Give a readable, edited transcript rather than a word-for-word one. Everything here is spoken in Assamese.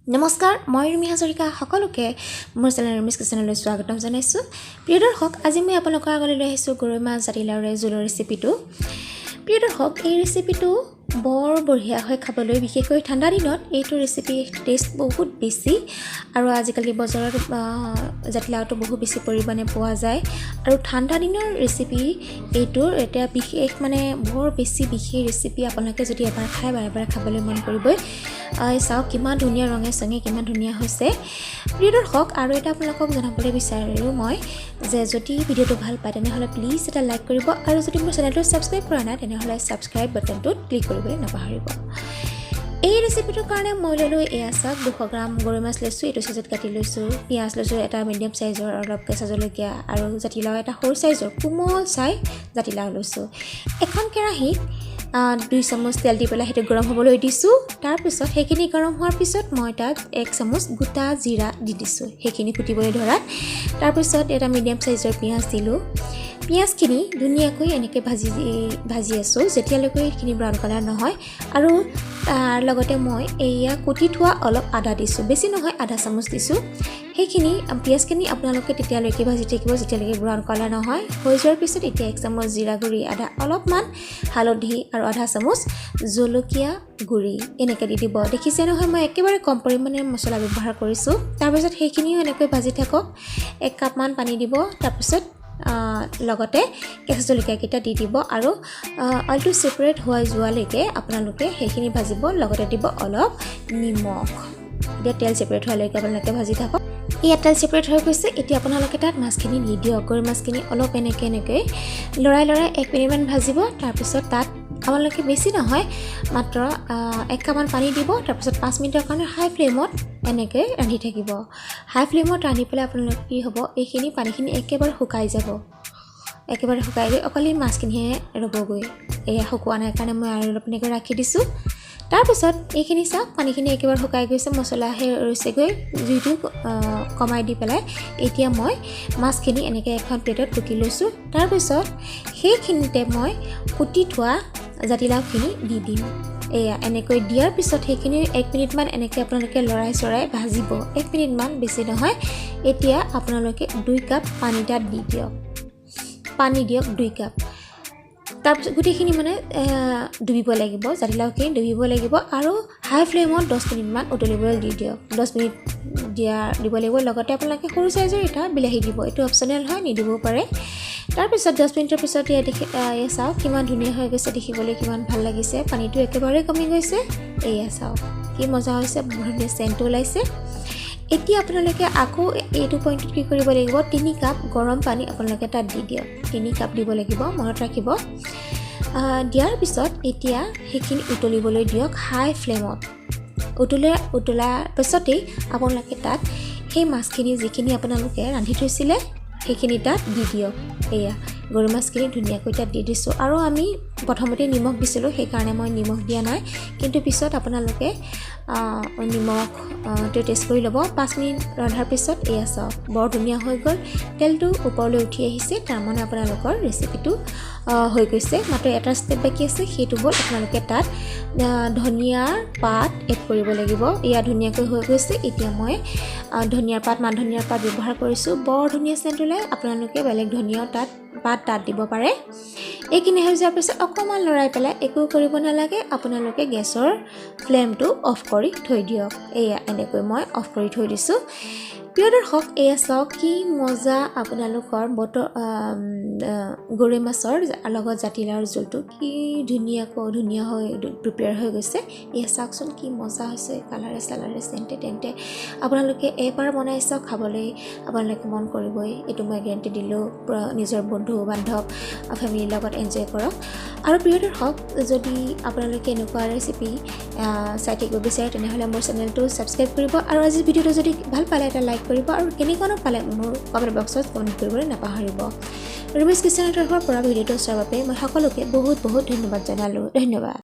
নমস্কাৰ, মই ৰুমি হাজৰিকা। সকলোকে মোৰ চেনেল ৰুমিজ কিচেনলৈ স্বাগতম জনাইছোঁ। প্ৰিয় দৰ্শক, আজি মই আপোনালোকৰ আগলৈ লৈ আহিছোঁ গৰৈ মাছ জাতিলাওৰে জোলৰ ৰেচিপিটো। প্ৰিয় দৰ্শক, এই ৰেচিপিটো বৰ বঢ়িয়া হয় খাবলৈ। বিশেষকৈ ঠাণ্ডা দিনত এইটো ৰেচিপি টেষ্ট বহুত বেছি। আৰু আজিকালি বজাৰত জাতিলাওটো বহুত বেছি পৰিমাণে পোৱা যায় আৰু ঠাণ্ডা দিনৰ ৰেচিপি এইটোৰ এতিয়া বিশেষ, মানে বৰ বেছি বিশেষ ৰেচিপি। আপোনালোকে যদি এবাৰ খায়, বাৰে বাৰে খাবলৈ মন কৰিবই। চাওক, কিমান ধুনীয়া ৰঙে চঙে কিমান ধুনীয়া হৈছে। প্ৰিয় দৰ্শক, আৰু এটা আপোনালোকক জনাবলৈ বিচাৰোঁ মই যে যদি ভিডিঅ'টো ভাল পায়, তেনেহ'লে প্লিজ এটা লাইক কৰিব আৰু যদি মোৰ চেনেলটো ছাবস্ক্ৰাইব কৰা নাই, তেনেহ'লে ছাবস্ক্ৰাইব বাটনটোত ক্লিক কৰিবলৈ নাপাহৰিব। এই ৰেচিপিটোৰ কাৰণে মই ল'লোঁ, এয়া চাওক, 200 গ্ৰাম গৰৈ মাছ লৈছোঁ, এইটো চাইজত কাটি লৈছোঁ। পিঁয়াজ লৈছোঁ এটা মিডিয়াম চাইজৰ, অলপ কেঁচা জলকীয়া আৰু জাতিলাও এটা সৰু চাইজৰ, কোমল চাই জাতিলাও লৈছোঁ। এখন কেৰাহীত 2 চামুচ তেল দি পেলাই সেইটো গৰম হ'বলৈ দিছোঁ। তাৰপিছত সেইখিনি গৰম হোৱাৰ পিছত মই তাত 1 চামুচ গোটা জিৰা দি দিছোঁ। সেইখিনি ফুটিবলৈ ধৰাত তাৰপিছত এটা মিডিয়াম চাইজৰ পিঁয়াজ দিলোঁ। পিঁয়াজখিনি ধুনীয়াকৈ এনেকৈ ভাজি ভাজি আছোঁ, যেতিয়ালৈকে সেইখিনি ব্ৰাউন কালাৰ নহয়। আৰু তাৰ লগতে মই এয়া কুটি থোৱা অলপ আদা দিছোঁ, বেছি নহয়, আধা চামুচ দিছোঁ। সেইখিনি পিঁয়াজখিনি আপোনালোকে তেতিয়ালৈকে ভাজি থাকিব, যেতিয়ালৈকে ব্ৰাউন কালাৰ নহয়। হৈ যোৱাৰ পিছত এতিয়া 1 চামুচ জিৰা গুড়ি, আদা অলপমান হালধি আৰু আধা চামুচ জলকীয়া গুড়ি এনেকৈ দি দিব। দেখিছে নহয়, মই একেবাৰে কম পৰিমাণে মছলা ব্যৱহাৰ কৰিছোঁ। তাৰপিছত সেইখিনিও এনেকৈ ভাজি থাকক। 1 কাপমান পানী দিব। তাৰপিছত লগতে কেঁচা জলকীয়াকেইটা দি দিব আৰু অইলটো ছেপাৰেট হৈ যোৱালৈকে আপোনালোকে সেইখিনি ভাজিব। লগতে দিব অলপ নিমখ। এতিয়া তেল ছেপাৰেট হোৱালৈকে আপোনালোকে ভাজি থাকক। ইয়াত তেল ছেপাৰেট হৈ গৈছে। এতিয়া আপোনালোকে তাত মাছখিনি দি দিয়ক। গৰৈ মাছখিনি অলপ এনেকৈ এনেকৈ লৰাই লৰাই 1 মিনিটমান ভাজিব। তাৰপিছত তাত আপোনালোকে বেছি নহয়, মাত্ৰ 1 কাপমান পানী দিব। তাৰপিছত 5 মিনিটৰ কাৰণে হাই ফ্লেমত এনেকৈ ৰান্ধি থাকিব। হাই ফ্লেমত ৰান্ধি পেলাই আপোনালোকে কি হ'ব, এইখিনি পানীখিনি একেবাৰে শুকাই যাব। একেবাৰে শুকাই গৈ অকল এই মাছখিনিহে ৰ'বগৈ। এয়া শুকোৱা নাই কাৰণে মই আৰু অলপ এনেকৈ ৰাখি দিছোঁ। তাৰপিছত এইখিনি চাওক, পানীখিনি একেবাৰে শুকাই গৈছে, মছলাহে ৰৈছেগৈ। জুইটো কমাই দি পেলাই এতিয়া মই মাছখিনি এনেকৈ এখন প্লেটত টুকি লৈছোঁ। তাৰপিছত সেইখিনিতে মই কুটি থোৱা জাতিলাওখিনি দি দিম। এয়া এনেকৈ দিয়াৰ পিছত সেইখিনি 1 মিনিটমান এনেকৈ আপোনালোকে লৰাই চৰাই ভাজিব, 1 মিনিটমান, বেছি নহয়। এতিয়া আপোনালোকে 2 কাপ পানী তাত দি দিয়ক। পানী দিয়ক 2 কাপ। তাৰপিছত গোটেইখিনি মানে ডুবিব লাগিব, জাতিলাওখিনি ডুবিব লাগিব আৰু হাই ফ্লেমত 10 মিনিটমান উতলিবলৈ দি দিয়ক। 10 মিনিট দিব লাগিব। লগতে আপোনালোকে সৰু চাইজৰ এটা বিলাহী দিব। এইটো অপশ্যনেল হয়, নিদিবও পাৰে। তাৰপিছত 10 মিনিটৰ পিছত এয়া চাওক, কিমান ধুনীয়া হৈ গৈছে, দেখিবলৈ কিমান ভাল লাগিছে। পানীটো একেবাৰে কমি গৈছে। এয়া চাওক, কি মজা হৈছে, ধুনীয়া চেণ্টটো ওলাইছে। এতিয়া আপোনালোকে আকৌ এইটো পইণ্টত কি কৰিব লাগিব? 3 কাপ গৰম পানী আপোনালোকে তাত দি দিয়ক। 3 কাপ দিব লাগিব, মনত ৰাখিব। দিয়াৰ পিছত এতিয়া সেইখিনি উতলিবলৈ দিয়ক হাই ফ্লেমত। উতলাৰ পিছতেই আপোনালোকে তাত সেই মাছখিনি, যিখিনি আপোনালোকে ৰান্ধি থৈছিলে, সেইখিনি তাত দি দিয়ক। এয়া গৰৈ মাছখিনি ধুনীয়াকৈ তাত দি দিছোঁ। আৰু আমি প্ৰথমতে নিমখ দিছিলোঁ, সেইকাৰণে মই নিমখ দিয়া নাই, কিন্তু পিছত আপোনালোকে নিমখটো টেষ্ট কৰি ল'ব। 5 মিনিট ৰন্ধাৰ পিছত এয়া চাওক, বৰ ধুনীয়া হৈ গ'ল। তেলটো ওপৰলৈ উঠি আহিছে, তাৰমানে আপোনালোকৰ ৰেচিপিটো হৈ গৈছে। মাত্ৰ এটা ষ্টেপ বাকী আছে, সেইটো হ'ল আপোনালোকে তাত ধনিয়াৰ পাত এড কৰিব লাগিব। এয়া ধুনীয়াকৈ হৈ গৈছে। এতিয়া মই ধনিয়াৰ পাত, মান ধনিয়াৰ পাত ব্যৱহাৰ কৰিছোঁ। বৰ ধুনীয়া চেণ্ট ওলায়। আপোনালোকে বেলেগ ধনিয়াও তাত পাত তাত দিব পাৰে। এইখিনি হৈ যোৱাৰ পিছত অকণমান লৰাই পেলাই একো কৰিব নালাগে, আপোনালোকে গেছৰ ফ্লেমটো অফ কৰি থৈ দিয়ক। এয়া এনেকৈ মই অফ কৰি থৈ দিছোঁ। প্ৰিয় দৰ্শক, এয়া চাওক, কি মজা আপোনালোকৰ বতৰ গৰৈ মাছৰ লগত জাতিলাওৰ জোলটো কি ধুনীয়াকৈ ধুনীয়া হৈ প্ৰিপেয়াৰ হৈ গৈছে। এয়া চাওকচোন, কি মজা হৈছে, কালাৰে চালাৰে, চেণ্টে টেণ্টে। আপোনালোকে এবাৰ বনাই চাওক, খাবলৈ আপোনালোকে মন কৰিবই, এইটো মই গেৰেণ্টি দিলোঁ। নিজৰ বন্ধু বান্ধৱ, ফেমিলিৰ লগত এনজয় কৰক। আৰু প্ৰিয় দৰ্শক, যদি আপোনালোকে এনেকুৱা ৰেচিপি চাই থাকিব বিচাৰে, তেনেহ'লে মোৰ চেনেলটো ছাবস্ক্ৰাইব কৰিব আৰু আজিৰ ভিডিঅ'টো যদি ভাল পালে, এটা লাইক কৰিব আৰু কেনেকুৱানো পালে মোৰ কমেণ্ট বক্সত কমেণ্ট কৰিবলৈ নাপাহৰিব। ৰুমিজ কিচেনৰ তৰফৰ পৰা ভিডিঅ'টো চোৱাৰ বাবে মই সকলোকে বহুত বহুত ধন্যবাদ জনালোঁ। ধন্যবাদ।